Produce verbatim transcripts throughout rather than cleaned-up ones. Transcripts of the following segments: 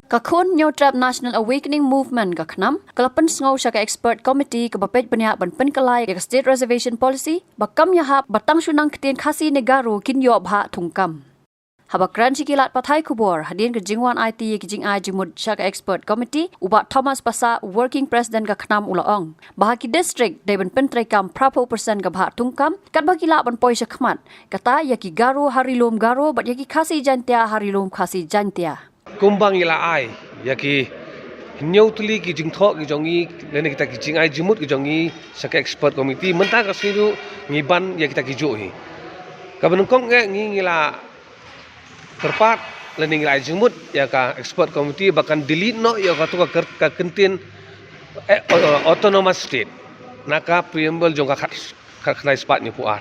Ka Khun Hynñiewtrep National Awakening Movement, ka KHNAM, ka la pynsngew sha ka Expert Committee kaba peit bniah ban pynkylla ïa ka State Reservation Policy ba kam ïahap ba tang shu nang ktien Khasi ne Garo kin ïoh bhah thungkam. Haba kren sha ki lad pathai khubor hadien ka jingwan aiti ïa ki jingai jingmut sha ka Expert Committee, u Bah Thomas Passah, Working President ka KHNAM, u la ong ba ha ki district dei ban pyntreikam phra phew percent ka bhah thungkam katba ki lah ban poi sha khmat, kata ïa ki Garo ha Ri Lum Garo bad ïa ki Khasi Jaiñtia ha Ri Lum Khasi Jaiñtia. Kumba ngi la ai ïa ki hynñiew tylli ki jingthoh ki jong ngi lane kita ki jingai jingmut ki jong ngi sha ka Expert Committee, mynta ka sngi ruh ngi ban ïa kita ki juh hi. Kaba nyngkong eh ngi, ngi la kyrpad lane ngi la ai jingmut ïa ka Expert Committee ba kan delete noh ïa kato ka kyr-, ka kyntien, eh, au-, Autonomous State na ka preamble jong ka khat, khat, khyndai spah hynñiewphew ar.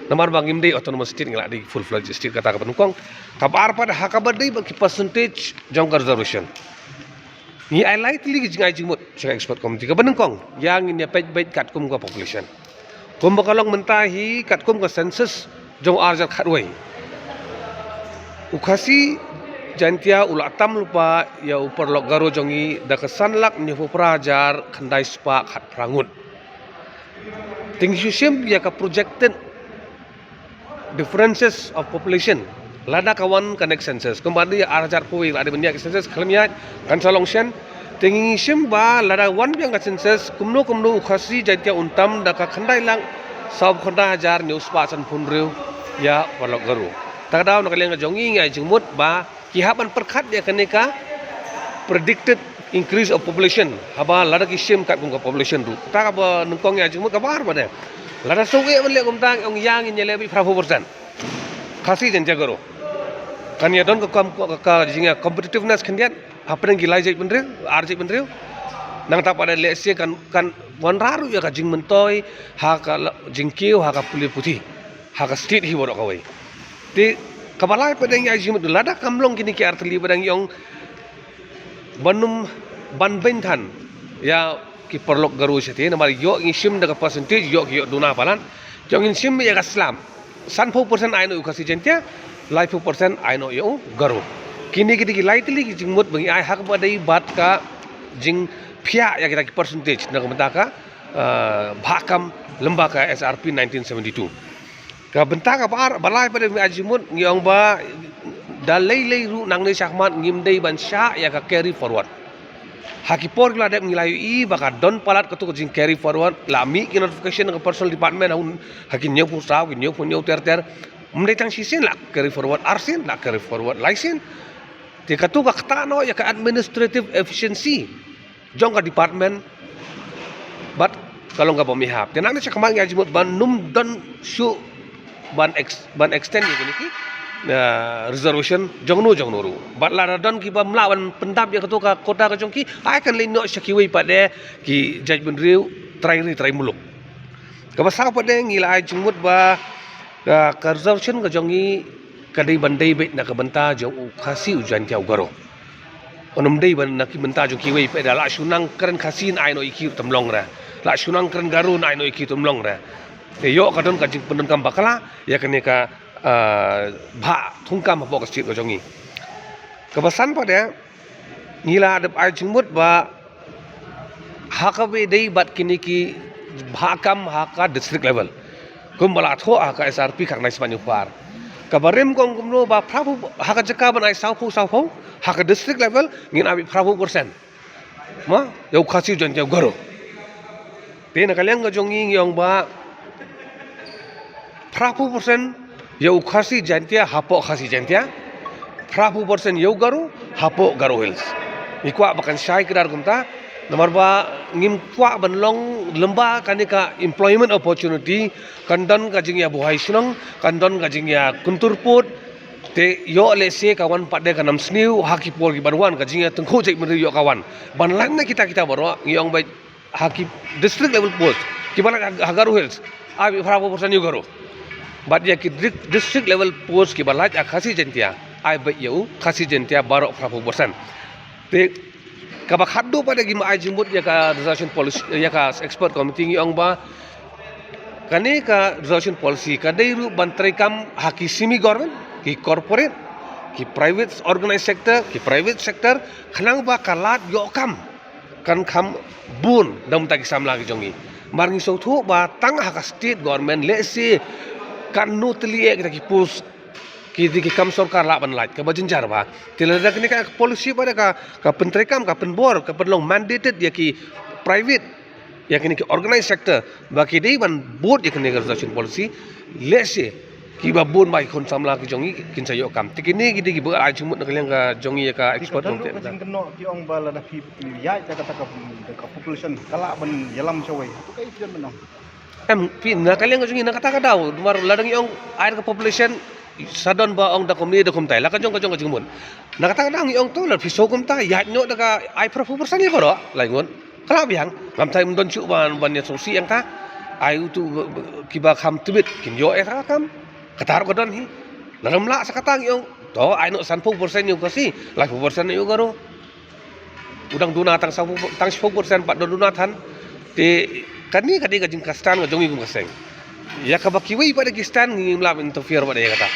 Namar ba ngim dei Autonomous State, ngi la dei full fledged state, kata kaba nyngkong. Kaba ar pat, ha kaba dei bad ki percentage jong ka reservation, ngi ai lai tylli ki jingai jingmut sha ka Expert Committee. Kaba nyngkong, ïa ngin ïa peit beit katkum ka population. Kumba ka long mynta hi katkum ka census jong u ar hajar khatwei, u Khasi Jaiñtia u la tam lypa ïa u paralok Garo jong ngi da ka san lak hynñiewphew phra hajar khyndai spah khatphra ngut. Te ngi shu shim ïa ka projected differences of population lada ka wan ka next census. Kumba dei ar hajar khatwei la dei ban ïa ka census, khlem ïa kan sa long shen. Te ngi shim ba lada wan biang ka census, kumno kumno u Khasi Jaiñtia un tam da ka khyndai lak saw khyndai hajar hynñiew spah sanphew hynriew ïa paralok Garo. Ta ka daw na ka liang ka jong ngi ngi ai jingmut ba ki hap ban pyrkhat ïa kane ka predicted increase of population haba lada ki shim katkum ka population ruh. Ta kaba nyngkong ïa jingmut. Kaba ar pat, lada shu eh ban leh kumta, ong ïa ngin ïa leh beit phra phew percent Khasi Jaiñtia Garo, kan ïa don ka kam, ka, ka jingïa competitiveness khyndiat hapdeng ki lai jaitbynriew, ar jaitbynriew. Nangta pat lehse kan, kan wanrah ruh ïa ka jingmyntoi ha ka la-, jingkiew ha ka pule puthi ha ka state hi baroh kawei. Te kaba lai pat dang ïa jingmut, lada kam long kine ki ar tylli ba dang ïong ban ym, ban beiñ than ïa ki paralok Garo shatei, namar ïoh ngi shim da ka percentage, ïoh ki ïoh duna palat. Te ngin shim ïa ka slam, sanphew percent ai noh ïa u Khasi Jaiñtia, laiphew percent ai noh ïa u Garo. Kine ki dei ki lai tylli ki jingmut ba ngi ai ha kaba dei bad ka jingphiah ïa kita ki percentage na ka bynta ka, ah, bhah kam lyngba ka S R P nineteen seventy-two. Ka bynta kaba ar, ba lai pat ngi ai jingmut, ngi ong ba da lei lei ruh nangne shakhmat ngim dei ban shah ïa ka carry forward. Ha ki por ki la dep ngi la ïohi ba ka don palat kato ka jing carry forward, la mih ki notification na ka personal department ha un, ha ki hynñiewphew saw, ki hynñiewphew hynñiew ter ter. Ym dei tang shisien la carry forward, arsien la carry forward, laisien. Te kato ka ktah noh ïa ka administrative efficiency jong ka department bad ka long kaba mihap. Te nangne shakhmat ngi ai jingmut ban ym don shuh ban ex-, ban extend ïa kine ki, ah, reservation jongno jongno ruh. Bad lada don kiba ym lah ban pyndap ïa kato ka quota ka jong ki, ai kan leit noh sha kiwei pat de ki jaitbynriew trai ri trai muluk. Kaba saw pat de ngi la ai jingmut ba, ah, ka reservation ka jong ngi ka dei ban dei beit na ka bynta jong u Khasi, u Jaiñtia, u Garo. Ym dei ban na ki bynta jong kiwei pat de, la shu nang kren Khasi yn ai noh ïa ki ruh tam long re. La shu nang kren Garo yn ai noh ïa ki ruh tam long re. Te ïoh ka don ka jingpyndonkam bakla ïa kane ka, ah, bhah thungkam hapoh ka state ka jong ngi. Kaba san pat de, ngi la dep ai jingmut ba ha kaba dei bad kine ki bhah kam ha ka district level, kumba la thoh ha ka S R P khatkhyndai spah hynñiewphew ar. Kaba rim kong kumno ba phraphew, ha ka jaka ban ai sawphew sawphew ha ka district level, ngin ai phraphew percent ma ïa u Khasi, u Jaiñtia, u Garo. Te na ka liang ka jong ngi ngi ong ba phraphew percent ïa u Khasi Jaiñtia hapoh Khasi Jaiñtia, phraphew percent ïa u Garo hapoh Garo Hills. Ngi kwah ba kan shai kdar kumta, namar ba ngim kwah ban long lymba kane ka employment opportunity, kan don ka jingïabuhai shnong, kan don ka jingïakyntur pud. Te ïoh lehse ka wan pat de ka nam sniew ha ki por ki ban wan, ka jingïatyngkhuh jaitbynriew ïoh ka wan. Ban lait na kita kita baroh ngi ong ba ha ki district level post kiba lait ha, ha Garo Hills, ai beit phraphew percent ïa u Garo. Bad ïa ki dri-, district level post kiba lait ha Khasi Jaiñtia, ai beit ïa u Khasi Jaiñtia baroh phraphew percent. Te kaba khatduh pat de ngi ma ai jingmut ïa ka reservation policy, ïa ka expert committee, ngi ong ba kane ka reservation policy ka dei ruh ban treikam ha ki semi government, ki corporate, ki private organized sector, ki private sector, khnang ba ka lad ïoh kam kan kham bun da kumta ki samla ki jong ngi. Namar ngi sngewthuh ba tang ha ka state government lehse katno tylli eh kita ki post, ki, ki kam sorkar lah ban lait, kaba jynjar bha. Te lada kane ka policy bad ka, ka pyntreikam, ka pynbor, ka pynlong mandated ïa ki private, ïa kine ki organized sector ba ki dei ban bud ïa kine ki reservation policy, lehse kiba bun ba ki khun samla ki jong ngi kin sa ïoh kam. Te kine ki dei kiba ai jingmut na ka liang ka jong ngi ïa ka expert. Ka jingkynnoh ki ong ba lada phi ïaid da kata ka, ka population ka lah ban ïalam shawei. To ka ïa phi don ban ong. Em, phi, na ka liang ka jong ngi na kata ka daw, namar lada ngi ong ai da ka population, sa don ba ong da kumne da kumtai, la ka jong ka jong ka jingmut. Na kata ka daw ngi ong to, lada phi sngew kumta, ïaid noh da ka ai phra phew percent ïa baroh, lai ngut. Ka lah biang, ngam thait ym don shuh ban, ban ïa sngewsih ïa kata. Ai utu kiba kham tbit kin ïoh ïa kata ka kam. Kata ruh ka don hi. Lada ym lah sa kata ngi ong to, ai noh san phew percent ïa u Khasi, lai phew percent ïa u Garo. U dang duna tang san phew, tang shiphew percent pat dang duna than. Te kane ka dei ka jingkyrmen ka jong ngi kum ka seng. Ïa kaba kiwei pat da ki stan ngim lah interfere pat ïa kata.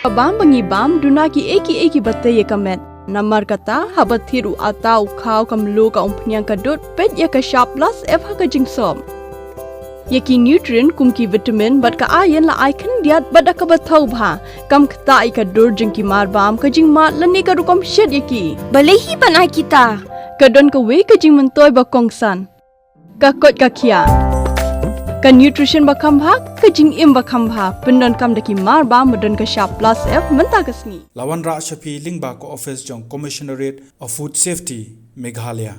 Ka bam ba ngi bam duna kiei kiei kiba tei ïa ka met. Namar kata haba thied u atta u khaw ka mluh ka umphniang ka dud, peit ïa ka shap plus F ha ka jingsop. Ïa ki nutrient kum ki vitamin bad ka iron la ai khyndiat bad da kaba thaw bha. Kam ktah ïa ka dur jong ki marbam, ka jingmad lane ka rukom shet ïa ki. Balei hi ban ai kita? Ka don kawei ka jingmyntoi ba kongsan. Ka koit ka khiah. Ka nutrition ba kham bha, ka jingim ba kham bha, pyndonkam da ki marbam ba don ka shap plus F mynta ka sngi. La wanrah sha phi lyngba ka office jong Commissionerate of Food Safety, Meghalaya.